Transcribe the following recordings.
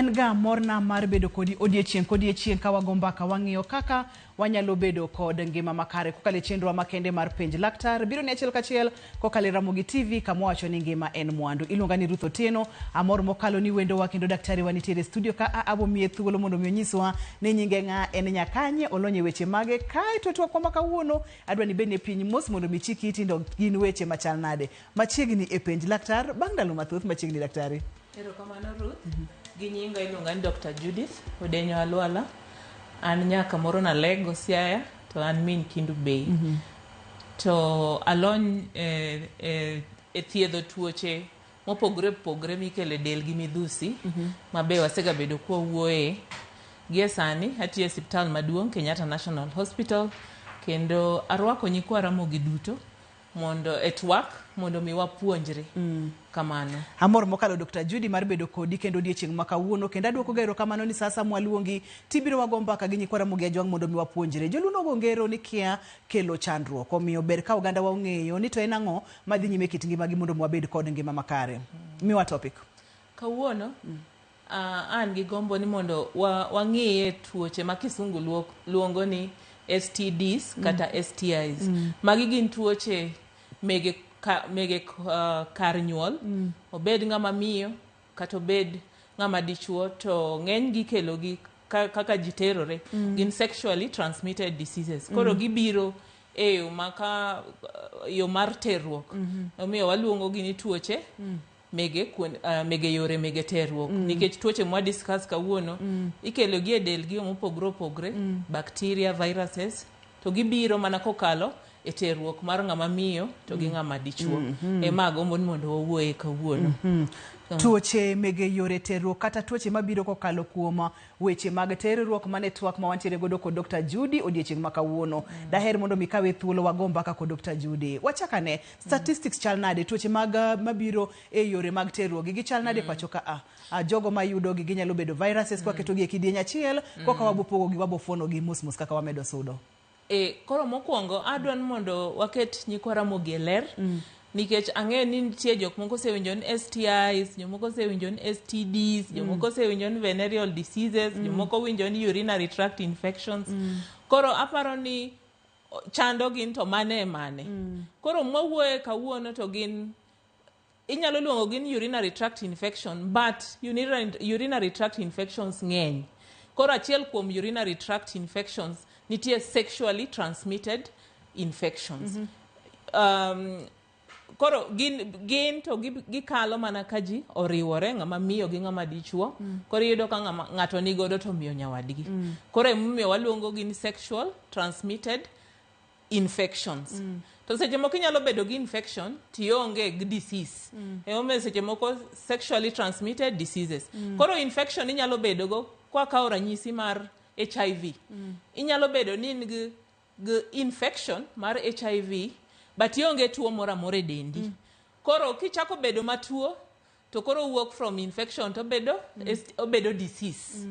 En ga morna mar bedo kodi odiechieng' kodiechieng' ka wago mbaka wang'iyo kaka wanyalo bedo kod ngima makare kokalo e chenrowa makende mar penj laktar biro ni achiel kachiel kokalo e Ramogi TV kama wawacho ni ngima en mwandu. Iluonga ni Ruth Otieno, amor mokalo ni wendowa kendo daktari wa nitiere e studio ka a abo miye thuolo mondo mi onyiswa ni nyinge ng'a, en nyakanye, olony e weche mage. Kae to twakwa ma kawuono adwa ni ibedie piny mos mondo mi ichik iti to gin weche machal nade. Machiegni e penj laktar bang' ndalo mathoth machiegni daktari. Erokamano Ruth. Gi nyinga iluonga ni Dr. Judith Odenyo Alwala. An nyaka moro Nalego Siaya to an min Kendu Bay. To alony e thiedho tuoche mopogore opogore mikelo e del gi midhusi ma be wasegabedo kwawuoye. Gie sani atiyo e osiptal maduong' Kenyatta National Hospital kendo arwako nyikwa Ramogi duto mondo e twak mondo mi wapuonjre kamano. Amor mokalo Dr. Judy mar bedo kodi kendo odiechieng' ma kawuono kendo aduoko ga erokamano ni sasa mwaluongi tibiro wago mbaka gi nyikwa Ramogi Ajwang' mondo mi wapuonjre. Joluo nogo ngero ni kia kelo chandruok omiyo ber ka oganda wa ong'eyo ni to en ang'o madhi nyime e kit ngimagi mondo mi wabed kod ngima makare. Miwa topic. Kawuono an gi gombo ni mondo wang'iye tuoche ma kisungu luongo ni STDs kata STIs. Magi gin tuoche mege kar nyuol, obed ng'ama miyo kata obed ng'ama dichuo to ng'eny gi ikelo gi kaka ji terore. Gin sexually transmitted diseases. Koro gibiro e yo ma ka yo mar terruok. Omiyo waluongo gi ni tuoche mege yore mege terruok nikech tuoche mwa discuss kawuono ikelo gi e del gi yo mopogore opogore, bacteria, viruses, to gibiro mana kokalo e terruok mar ng'ama miyo to gi ng'ama dichuo. Ema agombo ni mondo wawuoye kawuono. Tuoche mege yore terruok kata tuoche mabiro kokalo kuom weche mag terruok mane twak ma wantiere godo kod Dr. Judy odiechieng' ma kawuono. Daher mondo mi kawe thuolo wago mbaka kod Dr. Judy. Wachak ane statistics chal nade tuoche mag mabiro e yore mag terruok gi gichal nade pacho ka a. Jogo mayudo gi ginyalo bedo viruses kwa ketogi e kidieny achiel koka wabo pogo gi wabo fuono gi mos mos kaka wamedo sudo. Koro mokwongo adwa ni mondo waket nyikwa Ramogi e ler nikech ang'eyo ni nitie jok moko osewinjo ni STIs, jomoko osewinjo ni STDs, jomoko osewinjo ni venereal diseases, jomoko winjo ni urinary tract infections. Koro aparo ni chando gin to mane e mane. Koro mwawuoye kawuono to gin inyalo luongo gi ni urinary tract infection but urinary tract infections ng'eny. Koro achiel kuom urinary tract infections nitie sexually transmitted infections. Koro gin to gikalo mana ka ji oriwore ng'ama miyo gi ng'ama dichuo. Koro iyudo ka ng'ato nigodo to miyo nyawadgi. Koro emomiyo waluongo gi ni sexual transmitted infections. To seche moko inyalo bedo gi infection tionge gi disease. Emomiyo seche moko sexually transmitted diseases. Koro infection inyalo bedo go kwa kawo ranyisi mar HIV. Inyalo bedo ni in gi infection mar HIV but ionge tuo moro amora e dendi. Koro kichako bedo matuo to koro wuok from infection to obedo disease.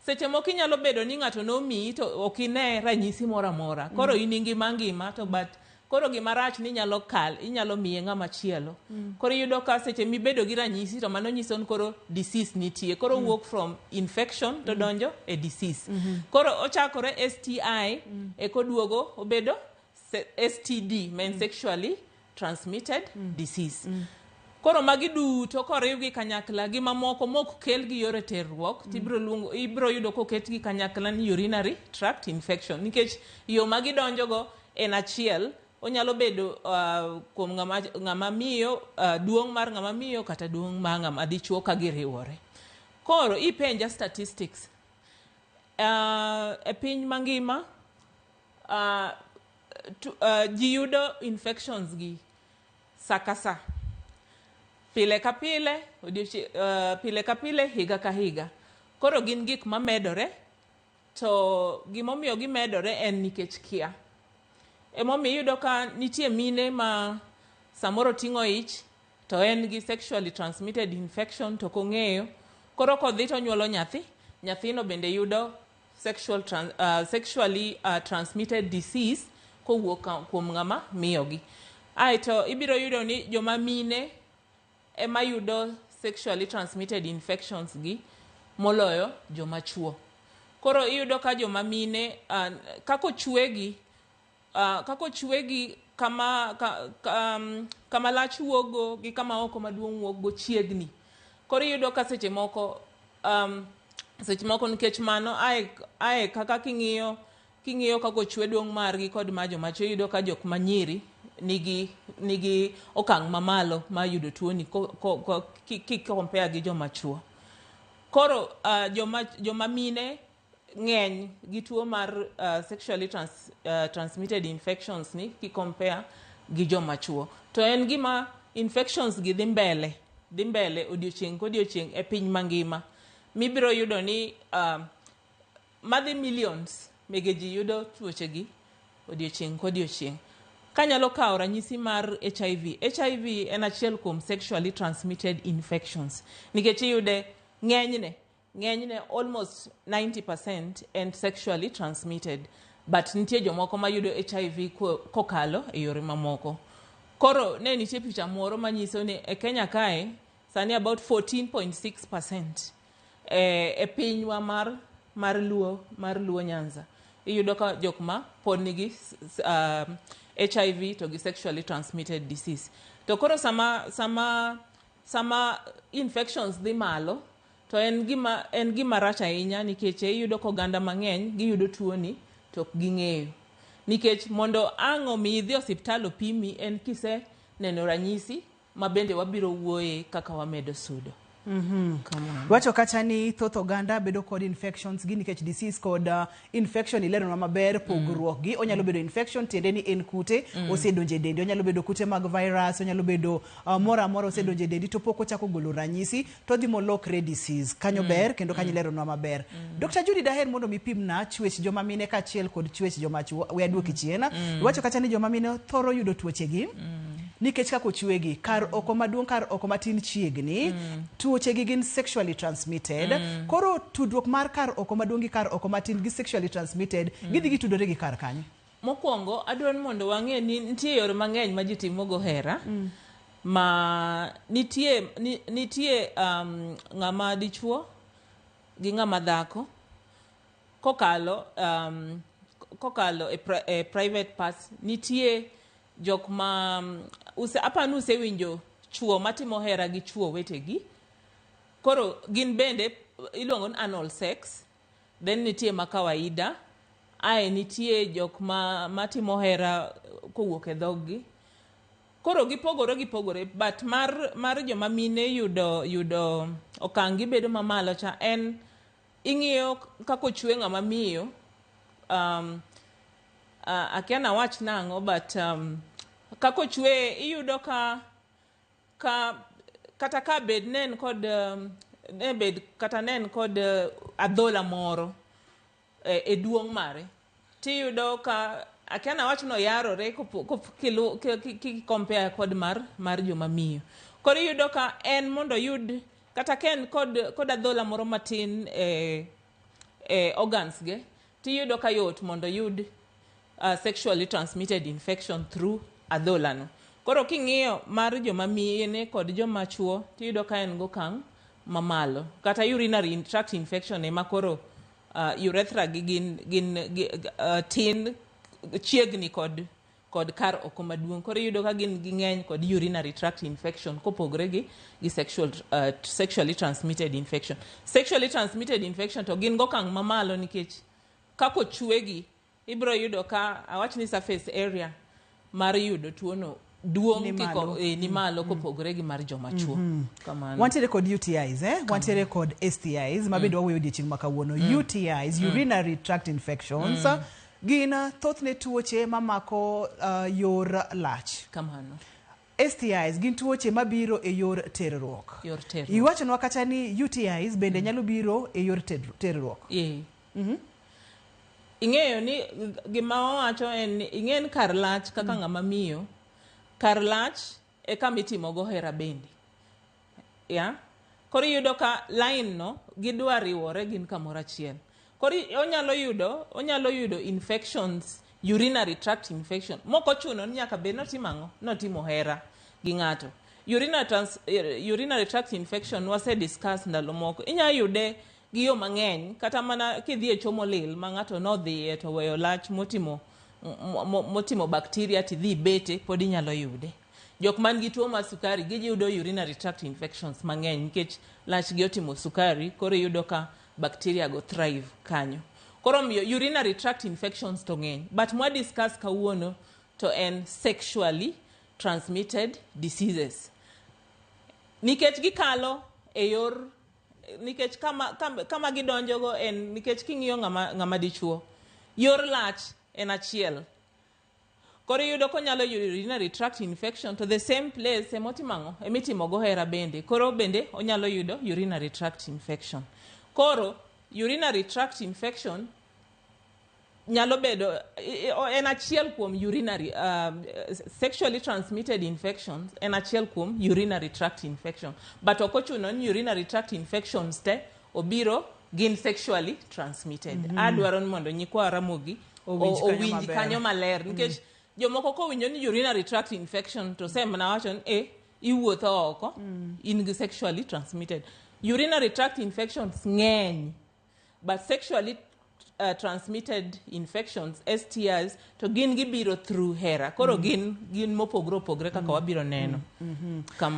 Seche moko inyalo bedo ni ng'ato nomiyi to ok ine ranyisi moro amora. Koro in ingima ngima to but koro gima rach ni inyalo kal inyalo miye ng'ama chielo. Koro iyudo ka seche mibedo gi ranyisi to mano nyiso ni koro disease nitie. Koro wuok from infection to donjo e disease. Koro ochakore STI ekoduogo obedo STD ma en sexually transmitted disease. Koro magi duto koriwgi kanyakla gi mamoko mok kel gi yore terruok tibiro luongo ibiro yudo koketgi kanyakla ni urinary tract infection nikech yo ma gidonjogo en achiel onyalo bedo kuom ng'ama miyo duong' mar ng'ama miyo kata duong' mar ng'ama dichuo ka giriwore. Koro ipenja statistics e piny mangima ji yudo infections gi sa ka sa pile ka pile pile ka pile higa ka higa. Koro gin gik mamedore to gimomiyo gimedore en nikech kia. Emomiyo iyudo ka nitie mine ma samoro ting'o ich to en gi sexually transmitted infection to ok ong'eyo. Koro kodhi to onyuolo nyathi, nyathino bende yudo sexually transmitted disease kowuok kuom ng'ama miyogi. Aeto ibiro yudo ni joma mine ema yudo sexually transmitted infections gi moloyo joma chuo. Koro iyudo ka joma mine kaka ochwegi kaka ochwegi kama kama lach wuokgo gi kama oko maduong' wuokgo chiegni. Koro iyudo ka seche moko seche moko nikech mano ae ae kaka king'iyo king'iyo kaka ochwe duong' margi kod mar joma chuo iyudo ka jok manyiri nigi okang' mamalo mar yudo tuoni ko ki compare gi joma chuo. Koro joma mine ng'eny gi tuo mar sexually transmitted infections ni ki compare gi joma chuo. To en gima infections gi dhi mbele odiochieng' kodiochieng' e piny mangima. Mibiro yudo ni madhi millions mege ji yudo tuoche gi odiochieng' kodiochieng'. Kanyalo kawo ranyisi mar HIV. HIV en achiel kuom sexually transmitted infections. Nikech iyude ng'enyne almost 90% en sexually transmitted. But nitie jomoko mayudo HIV kokalo e yore mamoko. Koro ne nitie picha moro manyiso ni e Kenya kae sani about 14.6% e pinywa mar Luo Nyanza. Iyudo ka jok ma pod nigi HIV to gi sexually transmitted disease. To koro sama infections dhi malo to en gima rach ahinya nikech iyudo ka oganda mang'eny giyudo tuoni to ok ging'eyo. Nikech mondo ang' omi idhi osiptal opimi en kise neno ranyisi ma bende wabiro wuoye kaka wamedo sudo. Kamano. Wacho kacha ni thoth oganda bedo kod infections gi nikech disease kod infection ileronwa maber pogruok gi. Onyalo bedo infection tiende ni en kute osedonjo e dendi. Onyalo bedo kute mag virus, onyalo bedo moro amora osedonjo e dendi to pok ochako golo ranyisi to odhi molokre disease. Kanyo ber kendo kanyo ileronwa maber. Dr. Judy, daher mondo mipimna chwech joma mine kaachiel kod chwech joma chuo. We aduoki chien. Iwacho kacha ni joma mine thoro yudo tuoche gi nikech kaka ochwegi kar oko maduong' kar oko matin chiegni tuoche gi gin sexually transmitted. Koro tudruok mar kar oko maduong' gi kar oko matin gi sexually transmitted gidhi gitudore gi kar kanye? Mokwongo adwaro ni mondo wang'e ni nitie yore mang'eny ma ji timogo hera ma nitie ng'ama dichuo gi ng'ama dhako kokalo e private parts. Nitie jok ma apani usewinjo chuo matimo hera gi chuo wetegi. Koro gin bende iluongo ni anal sex. Then nitie ma kawaida ae nitie jok ma matimo hera kowuok e dhog gi. Koro gipogore gipogore, but mar joma mine yudo okang' gibedo mamalo cha en ing'iyo kaka ochwe ng'ama miyo akia nawach nang'o, but kaka ochwe iyudo ka kata ka bed ne en kod ne bed kata ne en kod adhola moro e duong' mare tiyudo ka akia nawach noyarore ki compare kod mar joma miyo. Koro iyudo ka en mondo oyud kata ka en kod adhola moro matin e organs ge tiyudo ka yot mondo oyud sexually transmitted infection through adhola no. Koro king'iyo mar joma mine kod joma chuo tiyudo ka en gokang' mamalo. Kata urinary tract infection ema koro urethra gi gin tin chiegni kod kar oko maduong'. Koro iyudo ka gin ging'eny kod urinary tract infection kopogore gi sexually transmitted infection. Sexually transmitted infection to gin gokang' mamalo nikech kaka ochwegi ibiro yudo ka awach ni surface area mar yudo tuono duong' Ni malo. Ni malo kopogore gi mar joma chuo. Kamano. Wantiere kod UTIs, eh? Wantiere kod STIs ma bende wawuoyo odiechieng' ma kawuono. UTIs, urinary tract infections, gin thothne tuoche mamako yor lach. Kamano. STIs gin tuoche mabiro e yor terruok. Yor terruok. Iwachonwa kata ni UTIs bende nyalo biro e yor terruok. Ee. Ing'eyo ni gima wawacho en ni ing'e ni kar lach kaka ng'ama miyo kar lach e kama itimogo hera bende ya. Koro iyudo ka line no gidwa riwore gin kamoro achiel. Koro onyalo yudo infections, urinary tract infection mok ochuno ni nyaka bed notimo ang'o notimo hera gi ng'ato. Urinary tract infection wase discuss ndalo moko inya yude. gi yo mang'eny kata mana kidhi e chomo lil ma ng'ato nodhiye to weyo lach motimo motimo bacteria tidhi ibete pod inyalo yude. Jok man gi tuo mar sukari giyudo urinary tract infections mang'eny nikech lachgi otimo sukari, koro iyudo ka bacteria go thrive kanyo. Koro omiyo urinary tract infections to ng'eny, but mwa discuss kawuono to en sexually transmitted diseases. Nikech gikalo e yor nikech kama gidonjogo en nikech king'iyo ng'ama dichuo, yor lach en achiel. Koro iyudo konyalo yudo urinary tract infection to the same place emotimo ang'o? Emitimogo hera bende. Koro bende onyalo yudo urinary tract infection. Koro urinary tract infection nyalo bedo en achiel kuom urinary sexually transmitted infections, en achiel kuom urinary tract infection, but ok ochuno ni urinary tract infections te obiro gin sexually transmitted. Adwaro ni mondo nyikwa Ramogi owinj kanyo maler nikech jomoko kowinjo ni urinary tract infection to semana wacho ni iwuotho oko in gi sexually transmitted. Urinary tract infections ng'eny, but sexually transmitted infections, STIs, to gin gibiro through hera. Koro gin mopogore opogore kaka wabiro neno.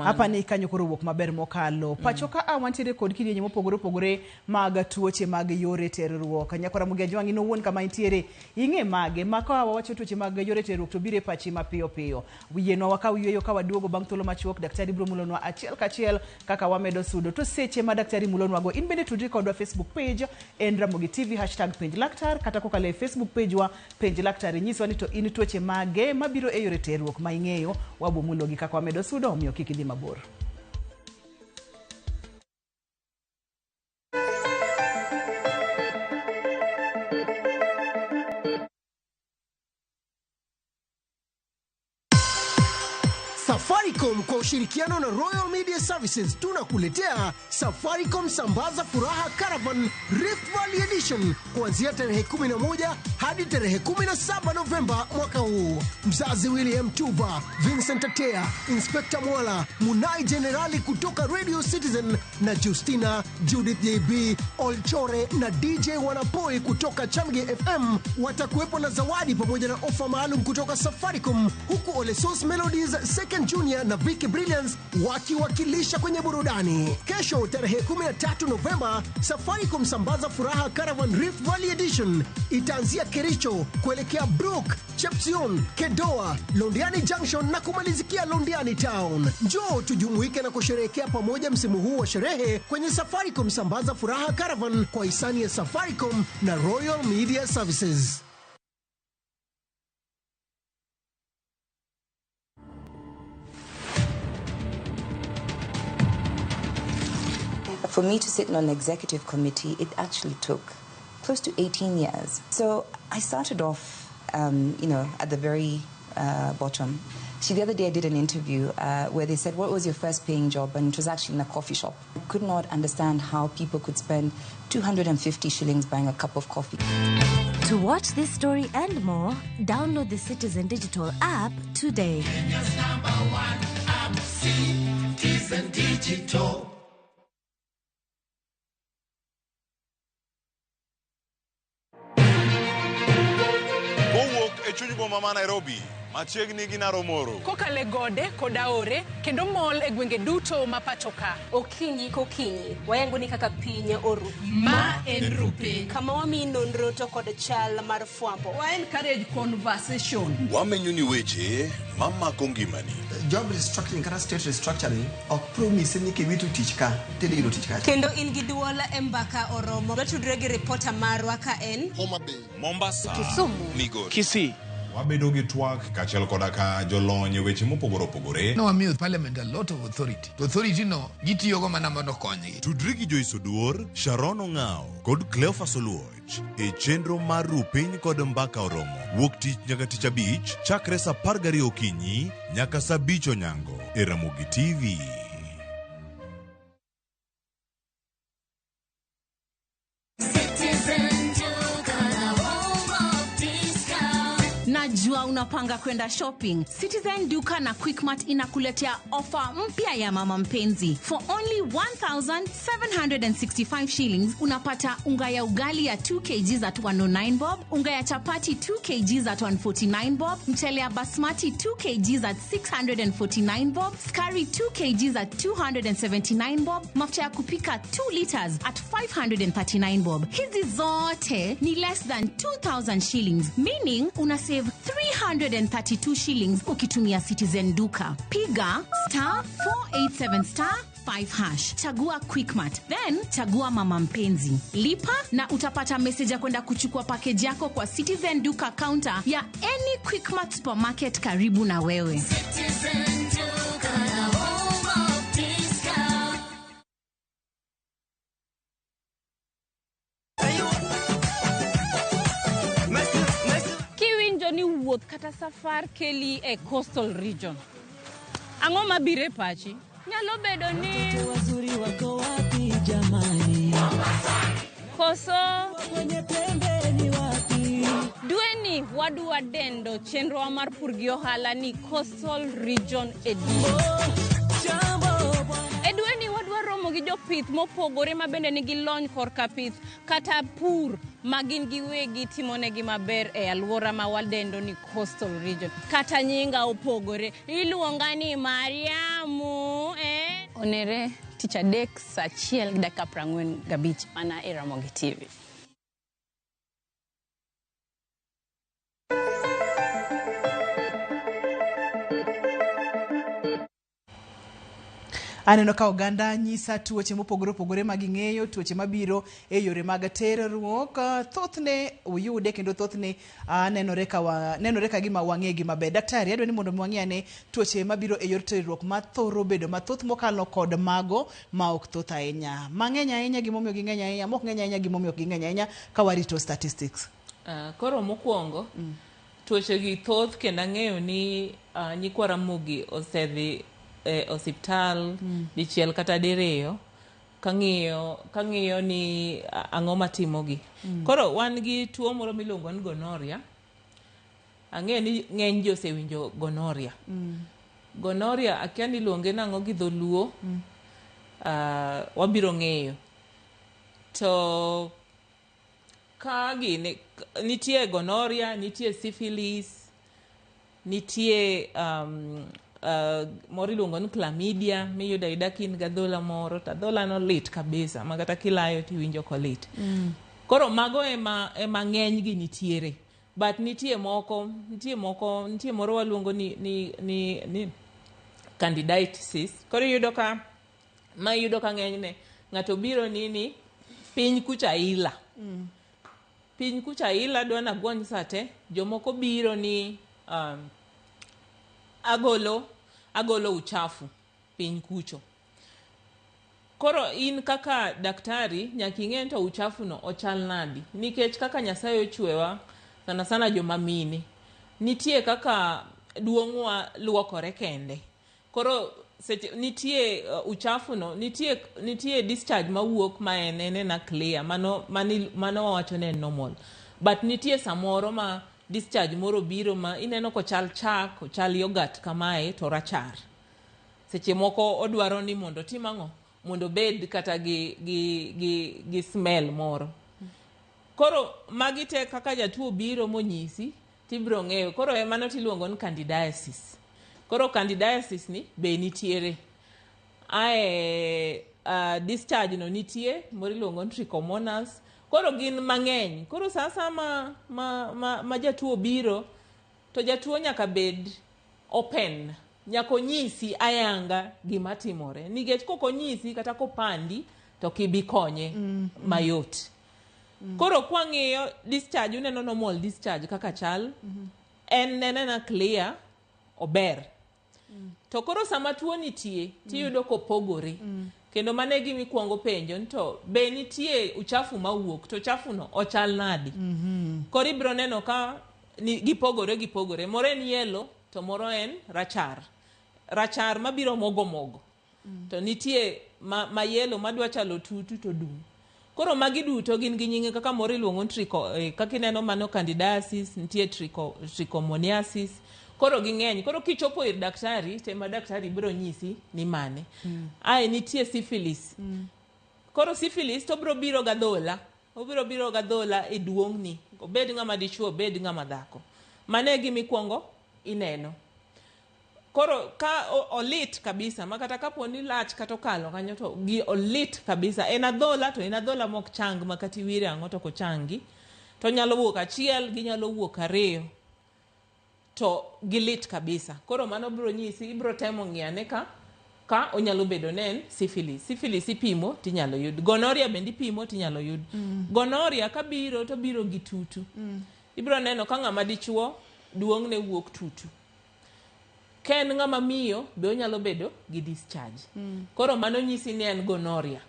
Hapa ni kanyo koro wuok maber mokalo. Pacho ka a wantiere kod kidienje mopogore opogore mag tuoche mag yore terruok. Nyakwar Ramogi Ajwang' in owuon kama intiere ing'e mage ma ka wawacho tuoche mag yore terruok to biro e pachi mapiyo piyo. Yienwa wakaw yweyo ka waduogo bang' thuolo machuok, daktari biro mulonwa achiel kachiel kaka wamedo sudo. To seche ma daktari mulonwago in bende tudri kodwa Facebook page en Ramogi TV #penj laktar, kata kokalo e Facebook page wa penj laktar nyiswa ni to in tuoche mage mabiro e yore terruok ma ing'eyo, wabomulogi kaka wamedo sudo, omiyo kik idhi mabor. Safaricom kwa ushirikiano na Royal Media Services tunakuletea Safaricom Sambaza Furaha Caravan Rift Valley Edition kuanzia tarehe 11 hadi tarehe 17 Novemba mwaka huu. Mzazi William Tuva, Vincent Atea, Inspector Mwala, Munai Generali kutoka Radio Citizen na Justina, Judith JB, Olchore na DJ Wanapoi kutoka Chamge FM watakuwepo na zawadi pamoja na ofa maalum kutoka Safaricom, huku Olesos Melodies, Second Junior na Vicky Brilliance wakiwakilisha kwenye burudani. Kesho tarehe 13 Novemba, Safaricom Sambaza Furaha Caravan Rift Valley Edition itaanzia Kericho kuelekea Brook, Chepsion, Kedoa, Londiani Junction na kumalizikia Londiani Town. Njoo tujumuike na kusherehekea pamoja msimu huu wa sherehe kwenye Safaricom Sambaza Furaha Caravan kwa hisani ya Safaricom na Royal Media Services. For me to sit on an executive committee, it actually took close to 18 years. So I started off, at the very bottom. See, the other day I did an interview where they said, what was your first paying job? And it was actually in a coffee shop. I could not understand how people could spend 250 shillings buying a cup of coffee. To watch this story and more, download the Citizen Digital app today. Kenya's #1 app, Citizen Digital. E chuny boma ma Nairobi, machiegni gi Naromoro. Kokale gode kod aore kendo mol e gwenge duto ma pacho ka. Okinyi kokinyi, wayango ni kaka piny oru. Ma en Rupiny. Kama wamiyi nonro to kod chal mar fwambo. Wa encourage conversation. Wamenyo ni weche mamako ngimani. Job restructuring kata state restructuring ok promise ni kiwito tich ka tidhi yudo tich kacha. Kendo in gi duol e mbaka oromo. Watudre gi ripota marwa ka en Homa Bay, Mombasa, Kisumu, Migori, Kisii. Wabedo gi twak kaachiel koda ka jolony e weche mopogore opogore. Nowamiyo parliament a lot of authority. To authority no gitiyogo mana mondo konygi. Tudri gi Joyce Oduor, Sharon Ong'ao kod Cleophas Oluoch e chenro mar Rupiny kod Mbaka Oromo. Wuok tich nyaka tich abich chakre saa 12 okinyi nyaka saa 5 onyango e Ramogi TV. Najua unapanga kwenda shopping. Citizen Duka na Quickmart inakuletea ofa mpya ya mama mpenzi. For only 1765 shillings unapata unga ya ugali ya 2 kgs at 109 bob, unga ya chapati 2 kgs at 149 bob, mchele ya basmati 2 kgs at 649 bob, skari 2 kgs at 279 bob, mafuta ya kupika 2 liters at 539 bob. Hizi zote ni less than 2000 shillings, meaning una save 332 shillings ukitumia Citizen Duka. Piga star 487 star 5 hash, chagua Quickmart, then chagua mama mpenzi, lipa na utapata message ya kwenda kuchukua package yako kwa Citizen Duka counter ya any Quickmart supermarket karibu na wewe. Citizen Duka, the home of discount. Kiwinjo ni wuoth kata safar keli e coastal region, ang'o mabiro e pachi? Nyalo bedo ni wazuri wako wapi jamani? Koso kwenye pembe ni wapi? Dweni wadwa dendo chenrowa mar pur gi ohala ni Coastal Region Edition. E dweni wadwa romo gi jopith mopogore ma bende nigi lony korka pith kata pur ma gin giwegi timonegi maber e alwora ma wadendo ni Coastal Region. Kata nyinga opogore, iluonga ni Mariamu, eh? Onere tich adek saa achiel gi dakika 45 mana e Ramogi TV. Aneno ka oganda nyisa tuoche mopogore opogore ma ging'eyo, tuoche mabiro e yore mag terruok. Thothne uyude kendo thothne nenore ka nenore ka gima wang'egi maber. Daktari, adwa ni mondo mi wang'i ane tuoche mabiro e yor terruok mathoro bedo mathoth mokalo kod mago ma ok thoth ahinya. Mang'eny ahinya gimomiyo ging'eny ahinya, mok ng'eny ahinya gimomiyo ok ging'eny ahinya ka warito statistics. Koro mokwongo, tuoche gi thoth kendo ang'eyo ni nyikwa Ramogi osedhi e osiptal dichiel kata diriyo kang'iyo ni ang'o matimogi. Koro wan gi tuo moro miluongo ni gonorrhea. Ang'eyo ni ng'eny ji osewinjo gonorrhea. Gonorrhea akia ni iluonge nang'o gi dholuo. Wabiro ng'eyo. To ka gini nitie gonorrhea, nitie syphilis, nitie moro iluongo ni chlamydia miyudo ayuda ka in gi adhola moro to adhola no lit kabisa ma kata kilayo tiwinjo kolit. Koro mago ema ng'eny gi nitiere. But nitie moko, nitie moro waluongo ni candidiasis. Koro iyudo ka ma iyudo ka ng'enyne ng'ato biro ni piny kucha ila. Piny kucha ila dwa nagwony sate, jomoko biro ni agolo uchafu piny kucho. Koro in kaka daktari nyaka ing'e to uchafu no ochal nadi, nikech kaka Nyasaye ochwewa sana sana joma mine nitie kaka duong'wa luokore kende. Koro seche nitie uchafu no nitie discharge mawuok ma en enena clear, mano wawacho ni en normal, but nitie samoro ma discharge moro biro ma ineno kochal chak, ochal yogurt kamae to rachar. Seche moko odwaro ni mondo otim ang'o? Mondo obed kata gi smell moro. Koro magi te kaka jatuo biro monyisi tibiro ng'eyo. Koro mano tiluongo ni candidiasis. Koro candidiasis ni be nitiere. Ae discharge no nitie, moro iluongo ni trichomonas. Koro gin mang'eny. Koro sasa ma jatuo biro to jatuo nyaka bed open. Nyaka onyisi ayanga gima timore. Nikech kok onyisi kata kopandi to kibi konye mayot. Koro kwang'iyo discharge, uneno normal discharge kaka chal. En enena clear, ober. To koro sama tuo nitie, tiyudo kopogore. Kendo mano e gima ikuongo penjo ni to be nitie uchafu mawuok, to uchafu no ochal nadi? Koro ibiro neno ka gipogore. Moro en yellow to moro en rachar. Rachar mabiro mogo mogo. To nitie ma yellow madwa chalo tutu to dum. Koro magi duto gin gi nyinge kaka moro iluongo ni tricho, kaka ineno mano candidiasis, nitie trichomoniasis. Koro ging'eny. Koro kichopo ir daktari, to ema daktari biro nyisi ni mane. Ae nitie syphilis. Koro syphilis to obiro biro gadhola. Obiro biro gadhola e duong'ni. Obed ng'ama dichuo, obed ng'ama dhako. Mano e gima ikuongo ineno. Koro ka olit kabisa, ma kata kapo ni lach kata okalo kanyo to gi olit kabisa. En adhola to en adhola mok chang ma kata iwire ang'o to ok ochangi. To nyalo wuok achiel, ginyalo wuok ariyo. To gilit kabisa. Koro mano biro nyisi, ibiro temo ng'iyo ane ka onyalo bedo ne en syphilis. Syphilis ipimo tinyalo yud. Gonorrhea bende ipimo tinyalo yud. Gonorrhea kabiro to biro gi tutu. Ibiro neno ka ng'ama dichuo duong'ne wuok tutu. Ka en ng'ama miyo be onyalo bedo gi discharge. Koro mano nyisi ni en gonorrhea.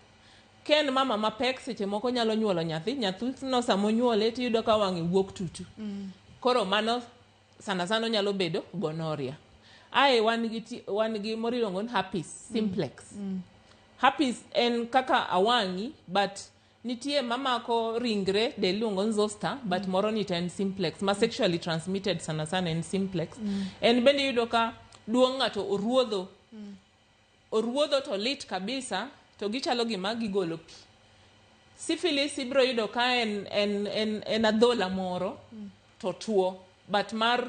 Ka en mama mapek seche moko nyalo nyuolo nyathi, nyathino sama onyuole tiyudo ka wang'e wuok tutu. Koro mano sana sana onyalo bedo gonorrhea. Ae wan gi moro iluongo ni herpes simplex. Herpes en kaka awang'i but nitie mamako ringre del iluongo ni zoster but moro ni to en simplex ma sexually transmitted sana sana en simplex. En bende iyudo ka duong' ng'ato oruodho. Oruodho to lit kabisa to gichalo gima gigolo pi. Syphilis ibiro yudo ka en adhola moro to tuo. But mar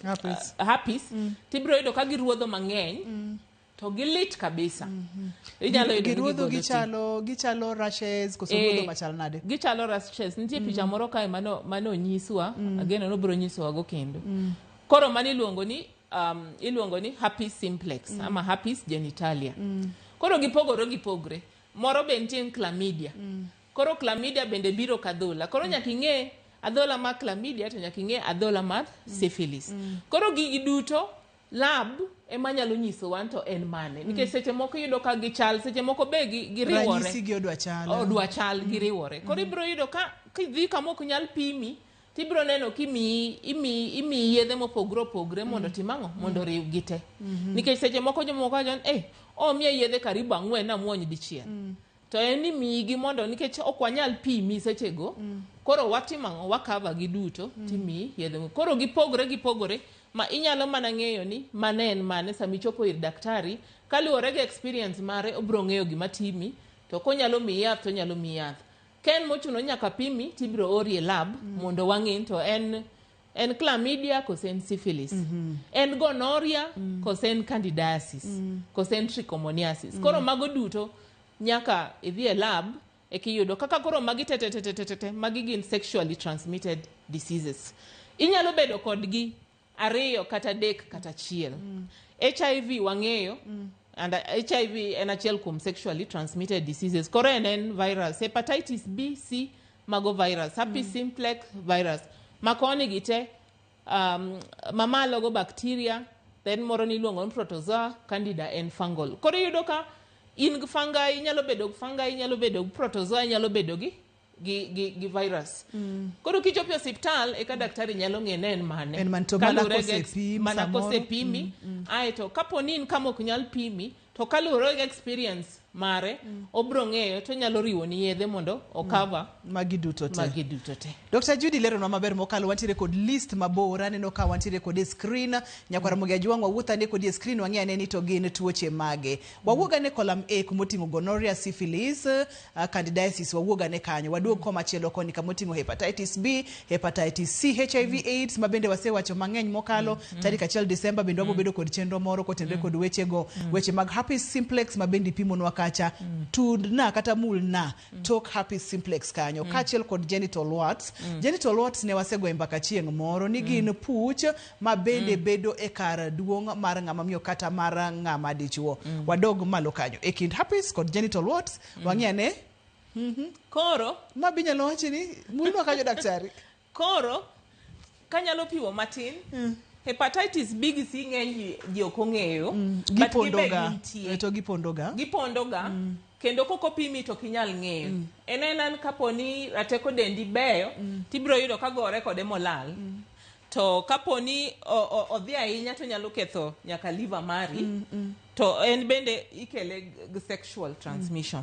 Herpes. Herpes tibiro yudo ka giruodho mang'eny to gilit kabisa. Inyalo yudo ni Giruodho gigolo pi. gichalo rashes koso ruodho machal nade? Gichalo rashes. Nitie picha moro kae mano onyiswa, ageno ni obiro nyisowa go kendo. Koro mano iluongo ni herpes simplex ama herpes genitalia. Koro gipogore gipogre. Moro be nitie chlamydia. Koro chlamydia bende biro kadhola. Koro nyaka ing'e adhola mar chlamydia to nyaka ing'e adhola mar syphilis. Koro gigi duto lab ema nyalo nyiso wan to en mane. Nikech seche moko iyudo ka gichal, seche moko be giriwore. Ranyisi gi odwa chal. Odwa chal, giriwore. Koro ibiro yudo ka kidhi kama ok nyal pimi, tibiro neno imiyi yedhe mopogore opogore mondo tim ang'o? Mondo oriw gi te. Nikech seche moko jomoko wacho ni, omiya yedhe karibu 4 namuony dichiel. To en ni miyi gi mondo nikech ok wanyal pimi sechego, koro watimo ang'o? Wakava gi duto, timiyi yedhe. Koro gipogore gipogore ma inyalo mana ng'eyo ni mane en mane sama ichopo ir daktari, kaluwore gi experience mare obiro ng'eyo gima timi, to konyalo miyi yath to onyalo miyi yath. Ka en mochuno nyaka pimi tibiro ori e lab mondo wang'e to en chlamydia kose en syphilis. En gonorrhea kose en candidiasis kose en trichomoniasis. Koro mago duto nyaka idhi e lab ekiyudo kaka koro magi te te te te te te magi gin sexually transmitted diseases. Inyalo bedo kodgi 2 kata 3 kata 1. HIV wang'eyo, and HIV en achiel kuom sexually transmitted diseases. Koro en virus, hepatitis B, C mago virus, herpes simplex virus. Makoni gi te mamalo go bacteria, then moro ni iluongo ni protozoa, candida en fungal. Koro iyudo ka in gi fungi, inyalo bedo gi fungi, inyalo bedo gi protozoa, inyalo bedo gi virus. Koro kichopo e osiptal eka daktari nyalo ng'e ne en mane. En man to mana Kaluwore gi kosepim mana samoro. kosepimi. Aeto kapo ni in kama ok nyal pimi, to kaluwore gi experience mare, obiro ng'eyo to onyalo riwo ni yedhe mondo okava magi duto te. Magi duto te. Dr. Judy leronwa maber mokalo, wantiere kod list mabor, aneno ka wantiere kod e screen, nyakwar Ramogi Ajwang' wawuoth ane kodi e screen wang'e ane ni to gin tuoche mage. Wawuog ane column A kumoting'o gonorrhea, syphilis, candidiasis, wawuog ane kanyo. Waduog komachielo koni kamoting'o hepatitis B, hepatitis C, HIV AIDS, ma bende wasewacho mang'eny mokalo, tarik 1 Desemba bende wabiro bedo kod chenro moro kotenore kod wechego, weche mag herpes simplex ma bende ipimonwa kacha, tundna kata mulna tok herpes simplex kanyo, kaachiel kod genital warts. Genital warts ne wasegoyo mbaka chieng' moro ni gin puch ma bende bedo e kar duong' mar ng'ama miyo kata mar ng'ama dichuo. Wadog malo kanyo e kind herpes kod genital warts, wang'i ane. Koro ma be inyalo wacho ni mulnwa kanyo daktari. Koro kanyalo pimo matin, hepatitis B gi C ng'eny ji ok ong'eyo, but Gipondo gibe ga. gintie. To gipondo ga. Gipondo ga. Kendo kokopimi to ok inyal ng'eyo. En ena kapo ni rateko dendi beyo, tibiro yudo ka gore kode molal. To kapo ni odhi ahinya to nyalo ketho nyaka liver mari. To en bende ikele gi sexual transmission.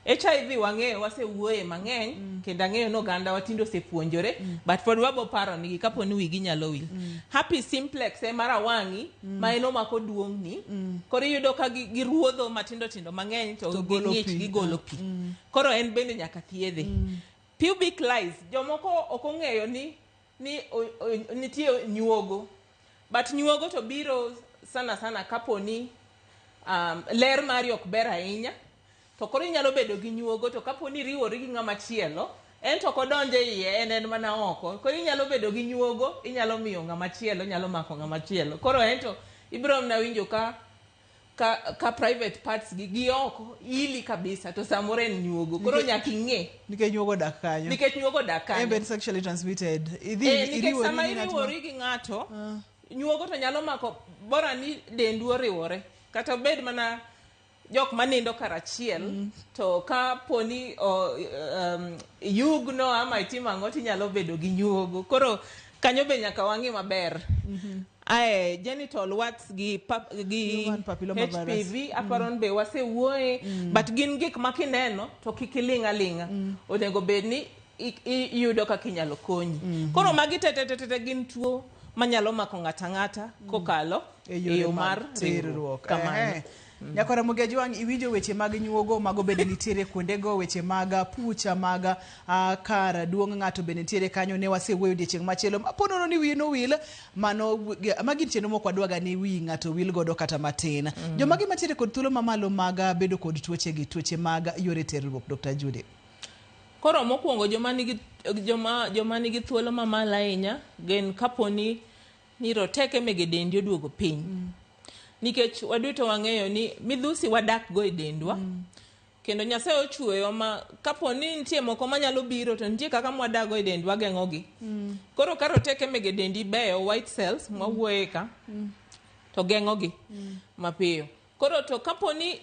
HIV wang'eyo, wasewuoye mang'eny, kendo ang'eyo ni oganda watinde osepuonjore, but pod wabo paro nigi kapo ni wigi nyalo wil. Herpes simplex e mar awang'i, ma en omako duong'ni. Koro iyudo ka giruodho matindo tindo mang'eny to To golo ging'ich pi. gigolo pi. Koro en bende nyaka thiedhe. Pubic lice, jomoko ok ong'eyo ni nitie nyuogo. But nyuogo to biro sana sana kapo ni ler mari ok ber ahinya. To koro inyalo bedo gi nyuogo, to kapo ni iriwori gi ng'ama chielo, en to ok odonjo e iye, en mana oko. Koro inyalo bedo gi nyuogo, inyalo miyo ng'ama chielo, nyalo mako ng'ama chielo. Koro en to ibiro mana winjo ka private parts gi oko ili kabisa, to samoro en nyuogo. Koro nyaka ing'e. Nikech nyuogo dak kanyo. Nikech nyuogo dak kanyo. En bende sexually transmitted. Idhi Nikech iriwori sama gi ng'at ma- iriwori gi ng'ato, nyuogo to nyalo mako, bora ni dendu oriwore. Kata obed mana jok manindo karachiel, to ka poni yugno ama itimo ang'o, tinyalo bedo gi nyuogo. Koro kanyo be nyaka wang'i maber. Ae, genital warts gi Human papilloma virus. HPV, aparo ni be wasewuoye, but gin gik ma kineno to kik iling' aling'a. Onego bed ni iyudo kaka inyalo konyi. Koro magi te te te te gin tuo manyalo mako ng'ato ang'ata kokalo e e yore yo mag mar terruok. Kamano. Ehe. Nyakwara Ramogi Ajwang', iwinjo weche mag nyuogo mago bende nitiere kuondego, weche mag pucha mag kar duong' ng'ato bende nitiere kanyo. Ne wasewuoyo odiechieng' machielo mapo nono ni wiyi nowil, mano magi chenro mok wadwaga ni wi ng'ato wil godo kata matin. Jomage mantiere kod thuolo mamalo mag bedo kod tuoche gi, tuoche mag yore terruok, Dr. Judy? Koro mokwongo joma nigi thuolo mamalo ahinya gin kapo ni roteke mege dendi oduogo piny. Nikech waduto wang'eyo ni midhusi wadak go e dendwa. Kendo Nyasaye ochweyo ma kapo ni nitie moko manyalo biro, to nitie kaka mwadago e dendwa geng'ogi. Koro ka roteke mege dendi beyo, white cells mwawuoye ka, to geng'ogi mapiyo. Koro to kapo ni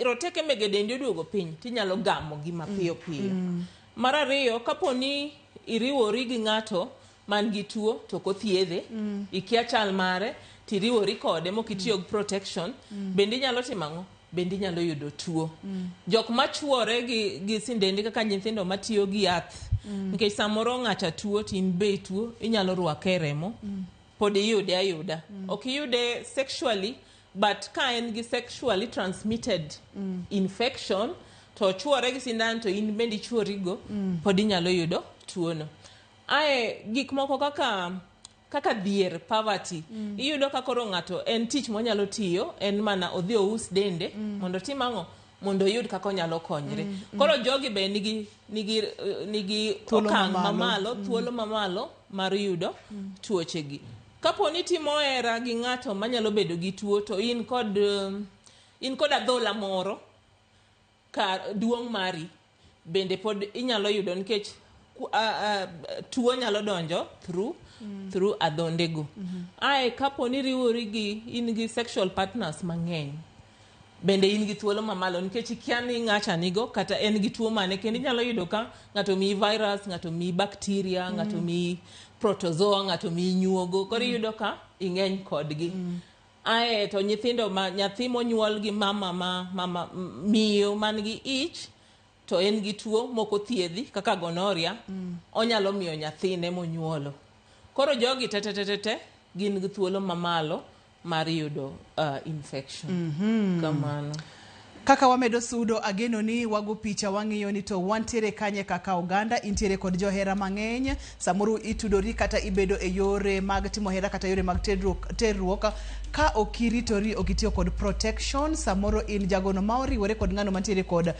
roteke mege dendi oduogo piny, tinyalo gamogi mapiyo piyo. Mar ariyo, kapo ni iriwori gi ng'ato man gi tuo to ok othiedhe, ikia chal mare, tiriwori kode mok itiyo gi protection, bende inyalo timo ang'o? Bende inyalo yudo tuo. Jok machuore gi sindende kaka nyithindo matiyo gi yath, nikech samoro ng'acha tuo to in be ituo, inyalo rwake e remo, pod iyude ayuda. Ok iyude sexually, but ka en gi sexually transmitted infection, to ochuore gi sindan to in bende ichuorigo, pod inyalo yudo tuono. Ae, gik moko kaka dhier, poverty, iyudo ka koro ng'ato en tich monyalo tiyo en mana odhi ous dende mondo otim ang'o, mondo oyud kaka onyalo konyre. Koro jogi be nigi Thuolo okang' mamalo. mamalo, thuolo mamalo mar yudo tuoche gi. Kapo ni timo hera gi ng'ato manyalo bedo gi tuo, to in kod adhola moro ka duong' mari, bende pod inyalo yudo, nikech tuo nyalo donjo through adhondego. Ae, kapo ni riwori gi in gi sexual partners mang'eny, bende in gi thuolo mamalo, nikech ikia ni ng'acha nigo kata en gi tuo mane. Kendo inyalo yudo ka ng'ato miyi virus, ng'ato miyi bacteria, ng'ato miyi protozoa, ng'ato miyi nyuogo. Koro iyudo ka ing'eny kodgi. Ae to nyithindo ma nyathi monyuol gi mama miyo man gi ich to en gi tuo mok othiedhi kaka gonorrhea, onyalo miyo nyathine monyuolo. Koro jogi te te te te te gin gi thuolo mamalo mar yudo infection. Kamano. Kaka wamedo sudo, ageno ni wago picha, wang'iyo ni to wantiere kanye kaka oganda. Intiere kod johera mang'eny, samoro itudori kata ibedo e yore mag timo hera kata yore mag terruok ka ok iritori, ok itiyo kod protection. Samoro in jagono ma oriwore kod ng'ano mantiere kod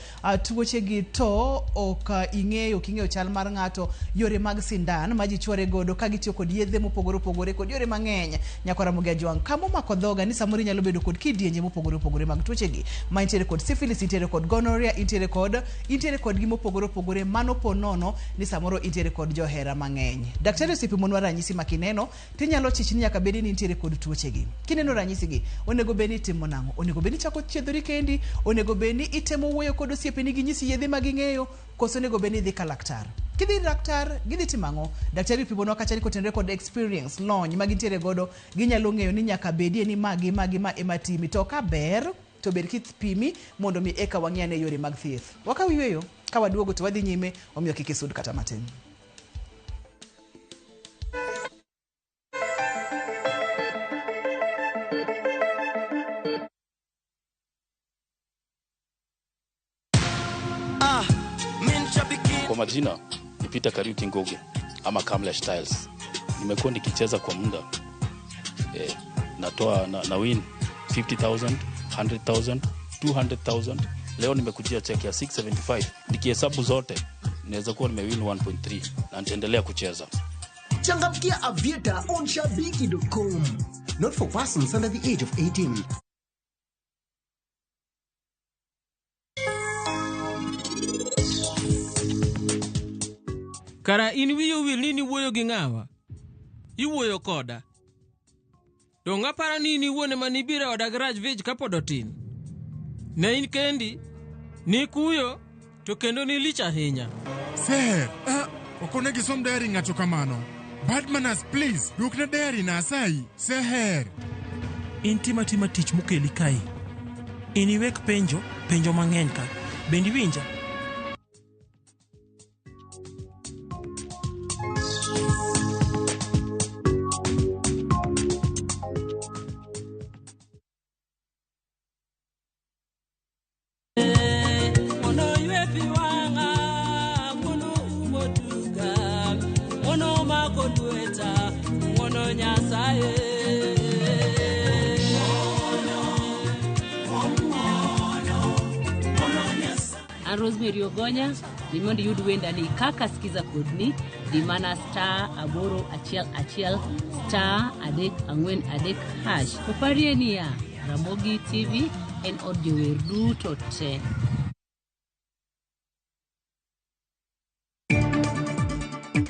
tuoche gi, to ok ing'eyo, ok ing'eyo chal mar ng'ato, yore mag sindan ma ji chuore godo ka gitiyo kod yedhe mopogore opogore kod yore mang'eny. Nyakwara Ramogi Ajwang', kama omako dhoga ni samoro inyalo bedo kod kidienje mopogore opogore mag tuoche gi ma intiere kod kod syphilis, intiere kod gonorrhea, intiere kod intiere kod gimopogore opogore. Mano po nono ni samoro intiere kod johera mang'eny. Daktari osepimonwa ranyisi ma kineno tinyalo chich ni nyaka bedi ni intiere kod tuochegi. Kineno ranyisigi, onego bed ni itimo nang'o? Onego bed ni ichako chiedhori kendi? Onego bed ni itemo wuoyo kod osiepeni ginyisi yedhe ma ging'eyo? Koso onego bed ni idhi ka laktar? Kidhi ir laktar, gidhi timo ang'o? Daktari opimonwa kacha ni kotenore kod experience, lony ma gintiere godo, ginyalo ng'eyo ni nyaka bedie ni ma gi ma gi ma ema timi. To ka ber, to ber kipimi mondo mi eka wang'i ane yore mag thieth. Wakaw yueyo, ka waduogo to wadhi nyime, omiyo kik isud kata matin. Kwa majina ni Peter Kariuki Ngugi ama Kamlesh Tiles. Nimekuwa nikicheza kwa muda natoa na win 50,000, 100,000, 200,000. Leo nimekujia check ya 675. Nikihesabu zote naweza kuwa nimewin 1.3 na nitaendelea kucheza. Changamkia Aviator on shabiki.com. Not for persons under the age of 18. Kara in wiyi owil ni niwuoyo gi ng'awa? Iwuoyo koda. Donge aparo ni in iwuon ema nibiro e oda gi Rajvij kapod otin? Ne in kendi, nikuyo, to kendo nilich ahinya. Seher, ok onego isom diary ng'ato kamano. Bad manners, please. Duokna diary na asayi. Seher. In tim atima tich mokeli kae. In iwek penjo, penjo mang'eny ka. Bende iwinja? Mondo ywe pi wang'a, ng'wono umo duka, ng'wono mako lweta, ng'wono Nyasaye. An Rosemary Ogonya, ni mondo iyud wendani kaka sikiza kodni, di mana star 811 star 343 hash. To parie niya, Ramogi TV en od jower duto te.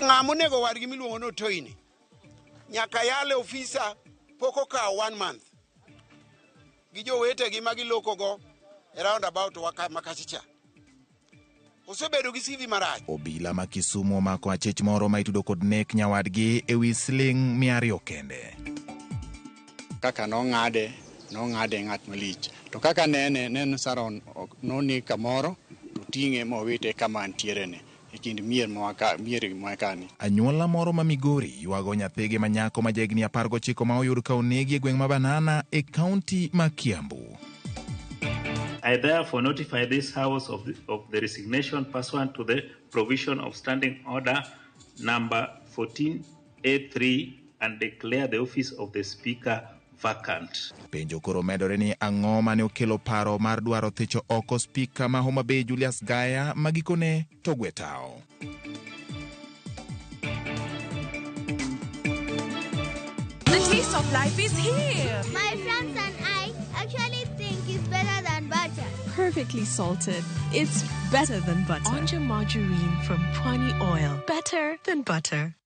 Ng'ama onego wadgi miluongo ni Otoini nyaka yale ofisa pok okawo 1 month gi jowetegi ma gilokogo e roundabout wa makachicha. Osebedo gi CV marach. Obila ma Kisumu omako achich moro ma itudo kod nek nyawadgi e wi siling 200 kende. Kaka nong'ade, nong'ade ng'at malich. To kaka nene, neno Saron noneg kamoro, to ting'e mowite kama antiere ni, e kind mier mwakani. Anyuola moro ma Migori ywago nyathigi ma nyako ma jahigni 19 ma oyud ka onegi e gweng' ma Banana e kaunti ma Kiambu. I therefore notify this House of the resignation pursuant to the provision of Standing Order number 14A3 and declare the office of the Speaker vacant. Penjo koro medore ni ang'o mane okelo paro mar dwaro thicho oko spika ma Homa Bay Julius Gaya ma gikone to gwe tao. The taste of life is here. My friends and I actually think it's better than butter. Perfectly salted. It's better than butter. Onja margarine from Pwani Oil. Better than butter.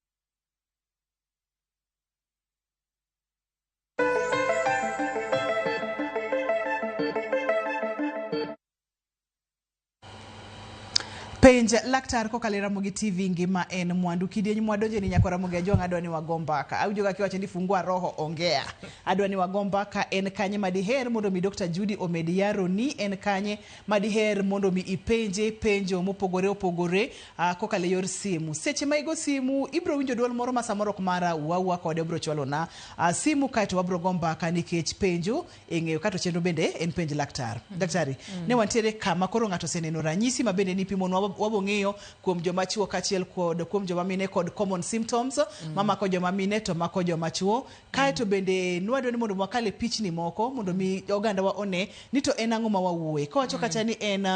Penj laktar kokalo e Ramogi TV ngima en mwandu. Kidieny mwadonje ni nyakwa Ramogi Ajwang' adwa ni wago mbaka. Awinjo ka kiwacho ni fungua roho ongea. Adwa ni wago mbaka en kanye madiher mondo mi Dr. Judy omed yaro ni en kanye madiher mondo mi ipenje penjo mopogore opogore kokalo e yor simu. Seche ma igo simu ibro winjo duol moro ma samoro ok mara wuawua kode obro chwalo na simu kaeto wabro go mbaka nikech penjo ing'eyo kato chenro bende en penj laktar. Daktari, ne wantiere kama koro ng'ato oseneno ranyisi ma bende nipimonwa wabong'eyo kuom joma chuo kaachiel kod kuom joma mine kod common symptoms mamako joma mine to mako joma chuo. Kaeto bende nwadwa ni mondo wakal e pichni moko mondo mi oganda wa one ni to en ang'o ma wawuoye. Kawacho kacha ni en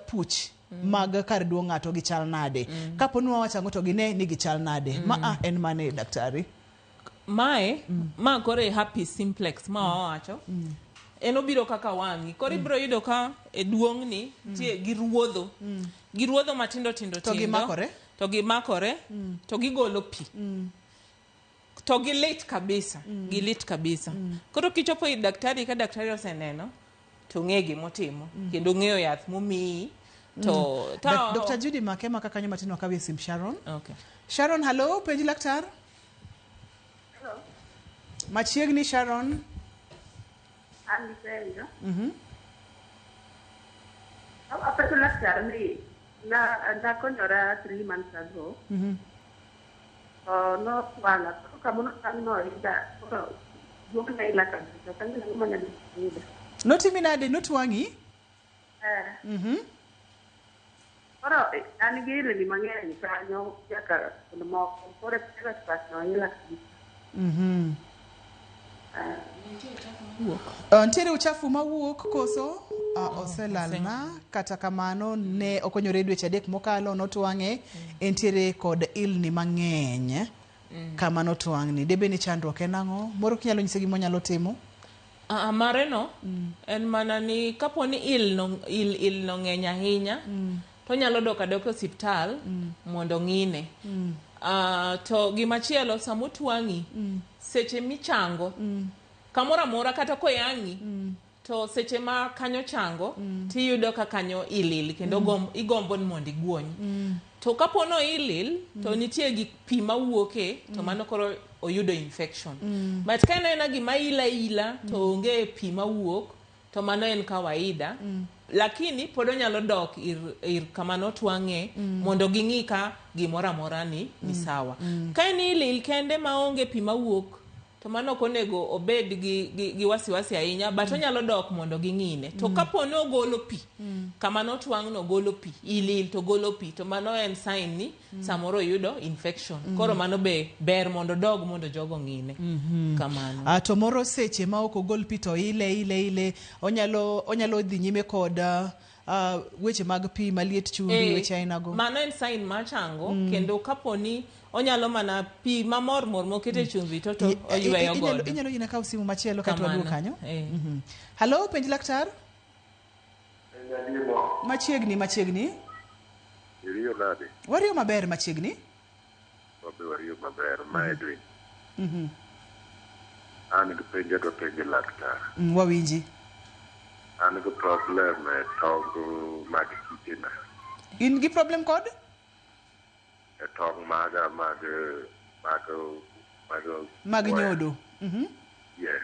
puch mag kar duong' ng'ato gichal nade. Kapo ni wawacho ang'o to gine ni gichal nade. Ma en mane daktari? Mae, ma koro e herpes simplex ma wawacho. En obiro kaka wang'i. Koro ibiro yudo ka e duong'ni nitie giruodho. Giruodho matindo tindo To tindo. gimakore? To gimakore. To gigolo pi. To gilit kabisa. Gilit kabisa. Koro kichopo ir daktari ka daktari oseneno to ng'e gimotimo. Kendo ng'eyo yath momiyi. To, to Dr. Judy make maka kanyo matin wakawie sim Sharon. Okay. Sharon, hello, penj laktar. Machiegni Sharon. An gi penjo. Mhm. Apenjo laktar ni na nakonyora 3 months ago. To notwang'a koro kama notwang'no ila koro duong'na ila kabisa. Ok ang'eyo ang'o manyalo yudo. Notimi nade notwang'i? Eh. Koro an gi ilni mang'eny kanyo nyaka kuond moko. Koro private part no ila kabisa. Eh. Nitiere uchafu mawuok koso oselalna kata kamano ne okonyore dweche 3 mokalo notwang'e entiere kod ilni mang'eny kama notwang'ni debe ni chandruok en ang'o moro kinyalo nyise gima onyalo timo Ah, mare no en mana ni kapo ni il no, il, il no ng'eny ahinya to onyalo dok adoka e osiptal mondo ng'ine. To gimachielo samotwang'i seche michango kamoro amora kata koyang'i to seche ma kanyo chango tiyudo ka kanyo ilil kendo igombo ni mondo iguony. To kapo no ilil to nitie gik pi mawuoke to mano koro oyudo infection. But ka en aena gima ila ila to onge pi mawuok to mano en kawaida. Lakini pod onyalo dok ir kama notwang'e mondo ging'i ka gimoro amora ni sawa. Ka en ilil kende maonge pi mawuok to mano ok onego obed gi wasiwasi ahinya but onyalo dok mondo ging'ine. To kapo ni ogolo pi kama notwang'no golo pi ilil to golo pi to mano en sign ni samoro oyudo infection. Koro mano be ber mondo odog mondo jogo ng'ine. Kamano. To moro seche ma ok ogol pi to ile ile ile onyalo dhi nyime kod weche mag pi maliet chumbi weche ainago. Mano en sign machango kendo kapo ni onyalo mana pi mamor mor mokete chumbi to oyweyo godo. Inyalo yina kaw simu machielo kato waduog Kamano. kanyo. Eh. Hello, penj laktar. Machiegni machiegni. Iriyo nade? Wariyo maber machiegni. Wabe wariyo maber. Ma Edwin. An gi penjo adwa penjo laktar. Wawinji. An gi problem e tong mag kitena. In gi problem kod? E tong maga mag Mag waya. nyodo. Yes.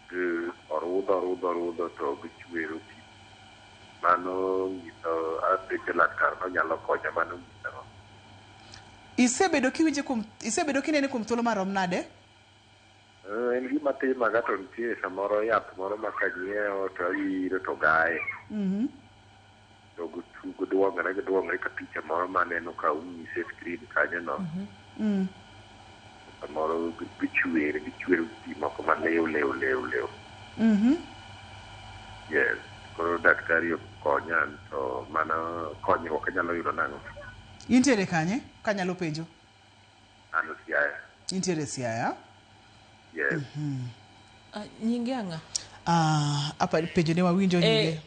Gi orudho orudho orudho to gichwero pi. Mano nyiso apenjo laktar nonyalo konya mano nyiso ang'o? Isebedo kiwinje kuom isebedo kinene kuom thuolo marom nade? En gima timaga to nitie samoro yath moro ma kanyiewo to awiro to gaye. To giduong're giduong're ka picha moro maneno ka unyise e screen kanyo no. Samoro gichwer gichwer pi moko maliw liw liw liw. Yes. Koro daktari okonya to mano konyruok anyalo yudo nang'o? Intiere kanye? Kanyalo penjo. An Siaya. Intiere Siaya? Yes. Nyinge ang'a? Ah, apa penjo ne wawinjo nyinge.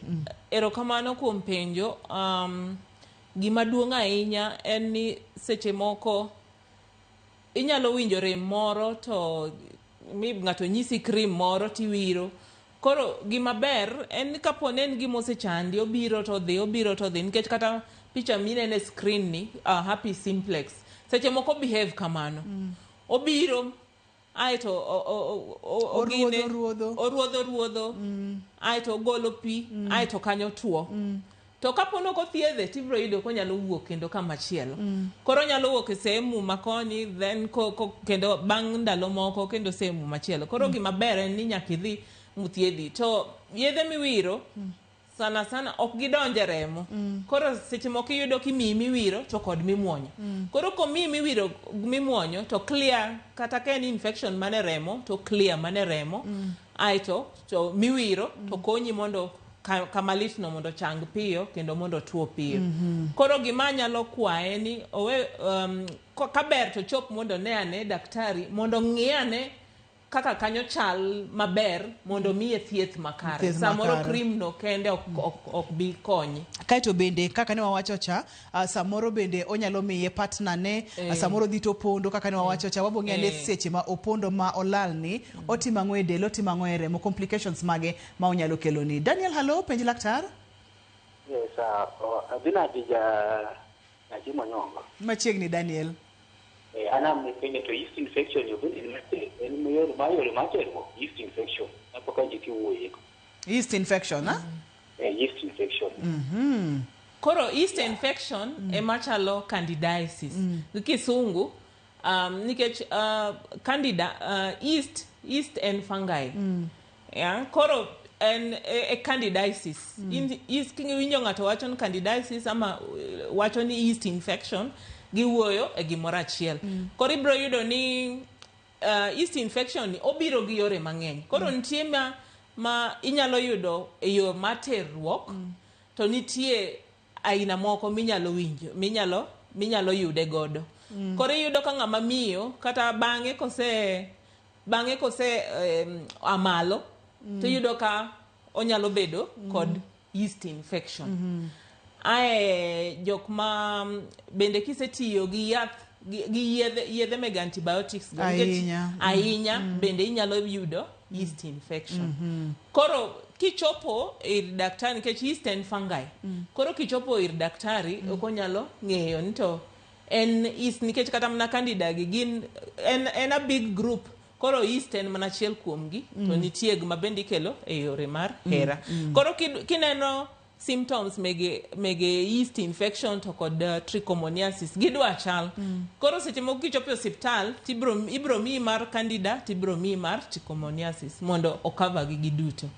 Erokamano kuom penjo. Gima duong' ahinya en ni seche moko inyalo winjo rem moro to mi ng'ato nyisi cream moro tiwiro. Koro gima ber en ni kapo ni en gima osechandi obiro to odhi obiro to odhi nikech kata picha mineno e screen ni herpes simplex seche moko behave kamano. Obiro aeto Oruodho, ruodho. Oruodho ruodho aeto ogolo pi aeto kanyo tuo. To kapo ni ok othiedhe tibiro yudo konyalo wuok kendo kamachielo. Koro onyalo wuok e sehemu makoni then kendo bang' ndalo moko kendo sehemu machielo. Koro gima ber en ni nyaka idhi muthiedhi. To yedhe miwiro sana sana ok gidonj e remo. Koro seche moko iyudo kimiyi miwiro to kod mimuonyo. Koro komiyi miwiro mimuonyo to clear kata ka en infection mane remo to clear mane remo. Aeto to miwiro to konyi mondo kama litno mondo chang piyo kendo mondo tuo piyo. Koro gima anyalo kwaye ni owe kaber to chop mondo ne ane daktari mondo ng'i ane kaka kanyo chal maber mondo miye thieth makare. Thieth Samoro makare. cream no kende ok, ok, ok bi konye. Kaeto bende kaka ne wawacho cha, samoro bende onyalo miye partner ne, samoro dhi to opondo kaka ne wawacho cha, wabo ng'eyo ni seche ma opondo ma olalni, otimo ang'o e del, otimo ang'o e remo, complications mage ma onyalo keloni. Daniel, hello, penj laktar. Yes, adhi nade ja nyathi monyongo. Machiegni Daniel. An am penjo to yeast infection yo bende en en yor ma yore mar terruok yeast infection kapok awinjo kiwuoye. Yeast infection, ha? Yeast infection. Koro yeast infection ema chalo candidiasis. Gi kisungu nikech candida yeast en fungi. Yeah, koro en e candidiasis. Yeast kiwinjo ng'ato wacho ni candidiasis ama wacho ni yeast infection, giwuoyo e gimoro achiel. Koro ibiro yudo ni yeast infection ni obiro gi yore mang'eny. Koro nitie ma inyalo yudo e yo mar terruok, to nitie aina moko minyalo winjo, minyalo yude godo. Koro iyudo ka ng'ama miyo kata bang'e kose amalo, to iyudo ka onyalo bedo kod yeast infection. Ae jok ma bende kisetiyo gi yath gi yedhe meg antibiotics go, nikech Ahinya. ahinya bende inyalo yudo yeast infection. Koro kichopo ir daktari, nikech yeast en fungi. Koro kichopo ir daktari, ok onyalo ng'eyo ni to en yeast, nikech kata mana candida gi gin en a big group. Koro yeast en mana achiel kuomgi, to nitie gima bende ikelo e yore mar hera. Koro kineno symptoms mege yeast infection to kod trichomoniasis gidwa chal. Koro seche moko kichopo e osiptal tibro ibro miyi mar candida tibro miyi mar trichomoniasis mondo ocover gi giduto.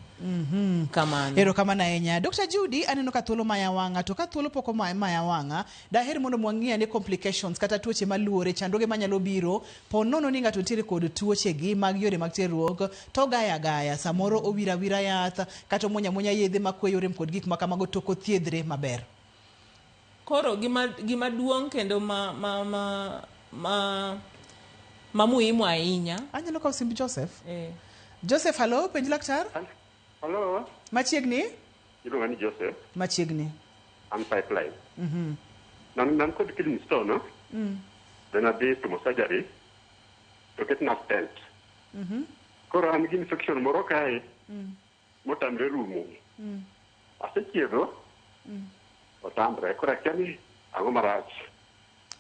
Kamano. Erokamano ahinya. Dr. Judy, aneno ka thuolo maya wang'a, to ka thuolo pok omaya maya wang'a, daher mondo mwang'i ane complications kata tuoche maluore, chandruoge manyalo biro, po nono ni ng'ato nitiere kod tuoche gi mag yore mag terruok, to gaya gaya, samoro owira awira yath, kata omuonyo amuonya yedhe makweyo rem kod gik makamago to ok othiedhre maber. Koro gima duong' kendo ma muhimu ahinya. Anyalo kawo simb Joseph? Joseph, hello, penj laktar? Hello. Machiegni? Iluonga ni Joseph. Machiegni. An pipeline. Nan kod kidney stone, no? Then adhi timo surgery to ketna stent. Koro an gi infection moro kae motamre rumo. Asechiedho, otamre. Koro akia ni ang'o marach.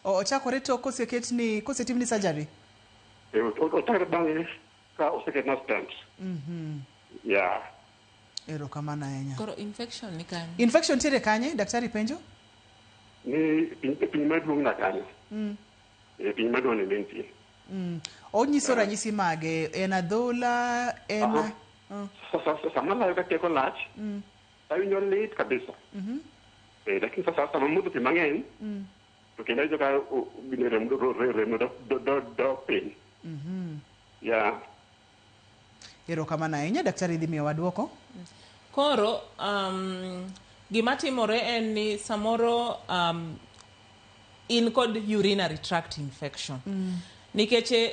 Ochakore tok koseketni, kosetimni surgery? Ochakre bang'e ka oseketna stent. Yeah. Erokamano ahinya. Koro infection ni kanye? Infection nitiere kanye? Daktari penjo? Ni piny maduong' na kanyo. E piny maduong' ni nitie. Onyiso ranyisi mage? En adhola? En Aha. Sama layo ka teko lach, awinjo lit kabisa. Lakini sasa sama modho pi mang'eny, to kendo awinjo ka gine remo dok piny. Yeah. Erokamano ahinya. Daktari dhi miyowa dwoko. Koro gima timore en ni samoro in kod urinary tract infection. Nikech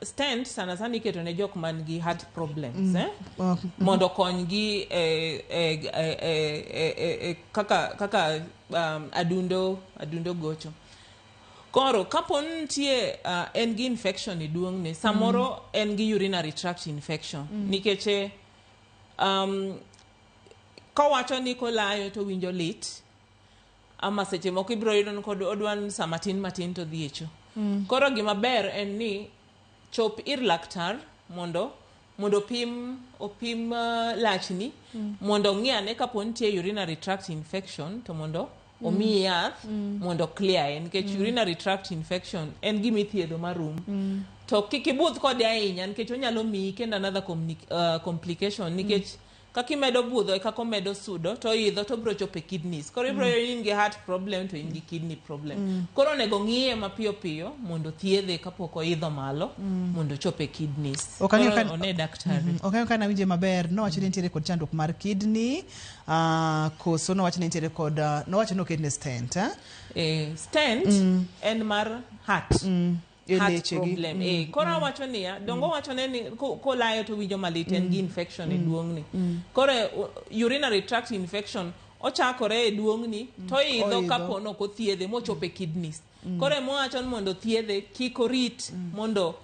stent sana sana iketo ne jok man gi heart problems, mondo okonygi e kaka adundo gocho. Koro kapo ni nitie en gi infection e duong'ne, samoro en gi urinary tract infection. Nikech kowacho ni kolayo to winjo lit, ama seche moko ibiro yudo ni kod odwa ni saa matin matin to dhi e cho. Koro gima ber en ni chop ir laktar mondo opim lachni, mondo ong'i ane kapo nitie urinary tract infection to mondo omiyi yath mondo clear e nikech urinary tract infection en gima ithiedho marum. To kik ibudh kode ahinya nikech onyalo miyi kendo another complication nikech kaka imedo budho e kaka omedo sudo to idho to biro chopo e kidneys. Koro ibiro yudo ni in gi heart problem to in gi kidney problem. Koro onego ng'iye mapiyo piyo mondo thiedhe kapok oidho malo mondo ochop e kidneys. Ok ang'eyo Koro one daktari. Ok ang'eyo ka nawinje maber. Nowacho ni nitiere kod chandruok mar kidney, koso nowacho ni nitiere kod nowacho ni oketne stent, eh? Stent en mar heart. E heart lechegi. problem. Eh, koro awacho niya, dongo wacho ne ni kolayo to winjo malit en gi infection e duong'ni. Koro urinary tract infection ochakore e duong'ni to idho Oidho. kapo ni ok othiedhe mochopo e kidneys. Koro emowacho ni mondo thiedhe kik orit mondo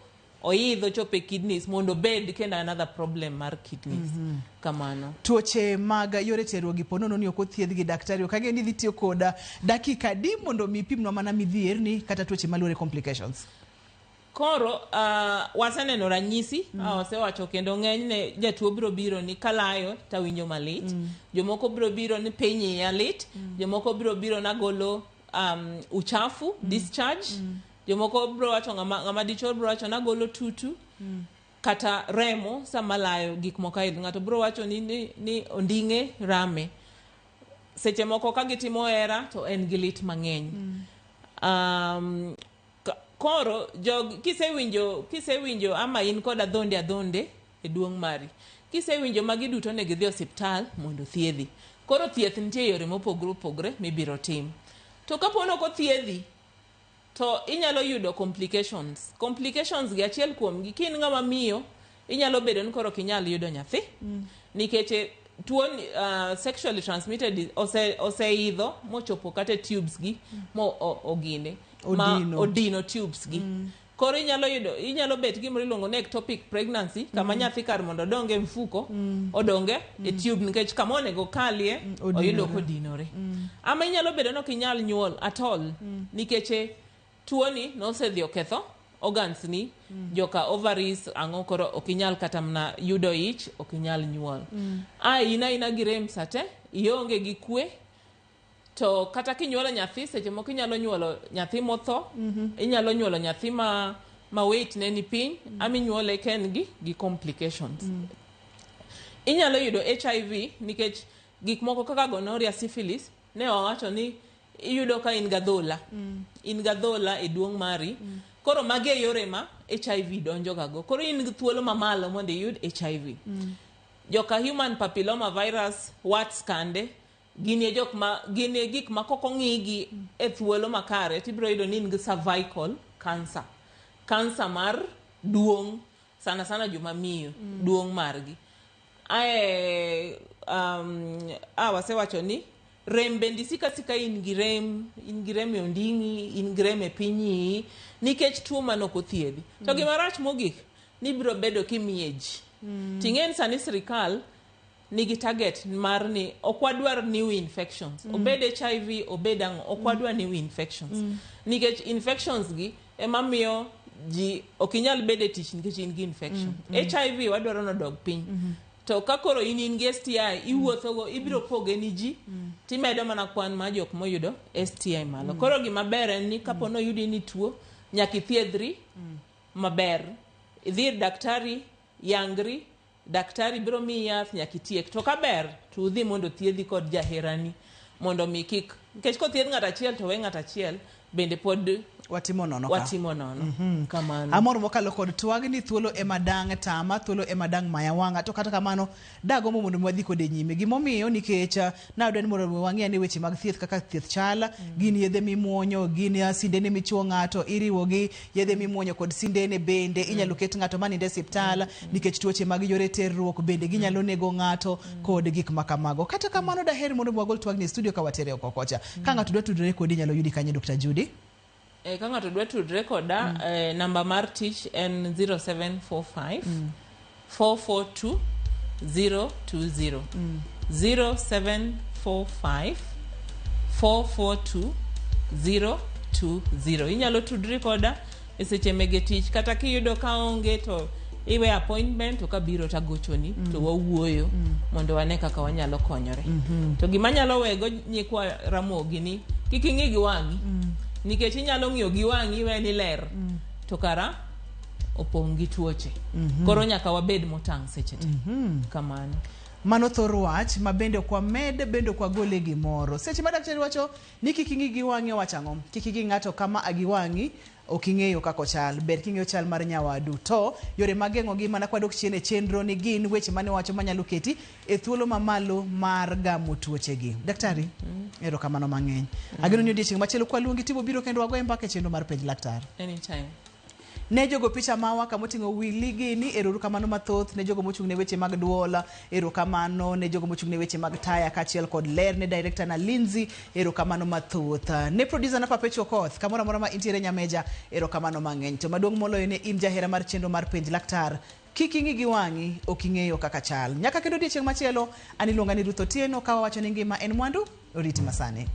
oidh ochop e kidneys mondo obed kendo another problem mar kidneys. Kamano. Tuoche mag yore terruok gi po nono ni ok othiedh gi daktari, ok ang'eyo ni idhi tiyo kod dakika adi mondo mi ipimnwa mana midhierni kata tuoche maluwore complications. Koro waseneno ranyisi, wasewacho kendo ng'enyne jatuo biro biro ni kalayo tawinjo malit. Jomoko biro biro ni piny iya lit. Jomoko biro biro nagolo uchafu, discharge. Jomoko biro wacho ng'ama dichuo biro wacho nagolo tutu. Kata remo sama layo gik moko aidho. Ng'ato biro wacho ni onding'e rame. Seche moko ka gitimo hera to en gi lit mang'eny. Koro jog kisewinjo ama in kod adhonde e duong' mari. Kisewinjo magi duto onego idhi osiptal mondo thiedhi. Koro thieth nitie yore mopogore opogore mibiro tim. To kapo ni ok othiedhi to inyalo yudo complications. Complications gi achiel kuom gi ka in ng'ama miyo inyalo bedo ni koro ok inyal yudo nyathi. Nikech tuo ni, sexually transmitted oseidho mochopo kata e tubes gi mo ogine ma Odino. odino tubes gi. Koro inyalo bet gimoro iluongo ni ectopic pregnancy kama nyathi kar mondo odong e mfuko odonge e tube nikech kama onego kalie Odinore. oyudo kodinore. Ama inyalo bedo ni ok inyal nyuol at all nikech tuoni nosedhi oketho organs ni, joka ovaries ang'o, koro ok inyal kata mana yudo ich, ok inyal nyuol. In aina gi rem sate, ionge gi kwe, to kata kinyuolo nyathi seche moko inyalo nyuolo nyathi motho, inyalo nyuolo nyathi ma weight ne ni piny, ama inyuole ka en gi complications. Inyalo yudo HIV nikech gik moko kaka gonorrhea, syphilis, ne wawacho ni iyudo ka in gadhola. In gadhola e duong' mari. Koro magi e yore ma HIV donjo ga go. Koro in gi thuolo mamalo mondo iyud HIV. Joka human papilloma virus, warts kande, gin e jok ma, gin e gik ma kok ong'igi e thuolo makare, tibiro yudo ni in gi cervical cancer. Cancer mar duong', sana sana joma miyo, duong' margi. Ae, wasewacho ni rem bende isika sika in gi rem, in gi rem e onding'i, in gi rem e piny iyi, nikech tuo mano ok othiedhi. To gima rach mogik, ni biro bedo kimiye ji. Ting'e ni sani sirikal nigi target mar ni ok wadwar new infections. Obed HIV, obed ang'o, ok wadwar new infections. Nikech infections gi ema miyo ji ok inyal bedo e tich nikech in gi infection. HIV wadwaro ni odog piny. To ka koro in gi STI, iwuothogo, ibiro poge ni ji, timedo mana kwan mar jok moyudo STI malo. Koro gima ber en ni kapo ni oyudi ni tuo, nyaka ithiedhri maber. Idhi ir daktari, yangri, daktari biro miyi yath nyaka itiek. To ka ber, to udhi mondo thiedhi kod jaherani mondo mi kik, nikech kothiedh ng'ato achiel to we ng'ato achiel, bende pod watimo nono ka. Watimo nono. Kamano. Amor mokalo kod twagni, thuolo ema dang' tama, thuolo ema dang' maya wang'a. To kata kamano, dagombo mondo mi wadhi kode nyime. Gimomiyo nikech nadwa ni mondo mi wang'i ane weche mag thieth kaka thieth chal, gin yedhe mimuonyo, gin sindene michuo ng'ato, iriwo gi yedhe mimuonyo kod sindene bende, inyalo ket ng'ato manindo e osiptal, nikech tuoche mag yore terruok bende ginyalo nego ng'ato kod gik ma kamago. Kata kamano daher mondo mi wagol twagni e studio ka watere oko kocha. Ka ng'ato dwa tudore kodi inyalo yudi kanye, Dr. Judy? Ka ng'ato dwa tudre koda, namba mar tich en 0745 442 020. 0745 442 020. Inyalo tudri koda e seche mege tich, kata kiyudo ka onge to iwe appointment, to kabiro tagochoni to wawuoyo mondo wane kaka wanyalo konyore. To gima anyalo wego nyikwa Ramogi ni kik ing'i gi wang'i, nikech inyalo ng'iyo gi wang'i iwe ni ler, to kara opong' gi tuoche. Koro nyaka wabed motang' seche te. Kamano. Mano thor wach ma bende ok wamed, bende ok wagole gimoro. Seche ma daktari wacho ni kik ing'i gi wang'i, owacho ang'o? Kik ing'i ng'ato kama a gi wang'i, ok ing'eyo kaka ochal. Ber king'eyo chal mar nyawadu. To yore mag geng'o gi mana kwadok chien e chenro ni gin weche mane wacho manyalo keti e thuolo mamalo mar gamo tuoche gi. Daktari, erokamano mang'eny. Ageno ni odiochieng' machielo kwaluongi tibo biro kendo wagoye mbaka e chenro mar Penj Laktar. Anytime. Ne jogo picha mawa kamoting'o Willy gini, erokamano mathoth ne jogo mochung' ne weche mag duol, erokamano ne jogo mochung' ne weche mag taya kaachiel kod ler ne director na Lindsay, erokamano mathoth. Ne producer na Perpetual Okoth, kamoro amora ma intiere Nyameja, erokamano mang'eny. To maduong' moloyo ne in jahera mar chenro mar Penj Laktar, kik ing'i gi wang'i, ok ing'eyo kaka chal. Nyaka kendo odiechieng' machielo, an iluonga ni Ruth Otieno, ka wawacho ni ngima en mwandu, oriti masani.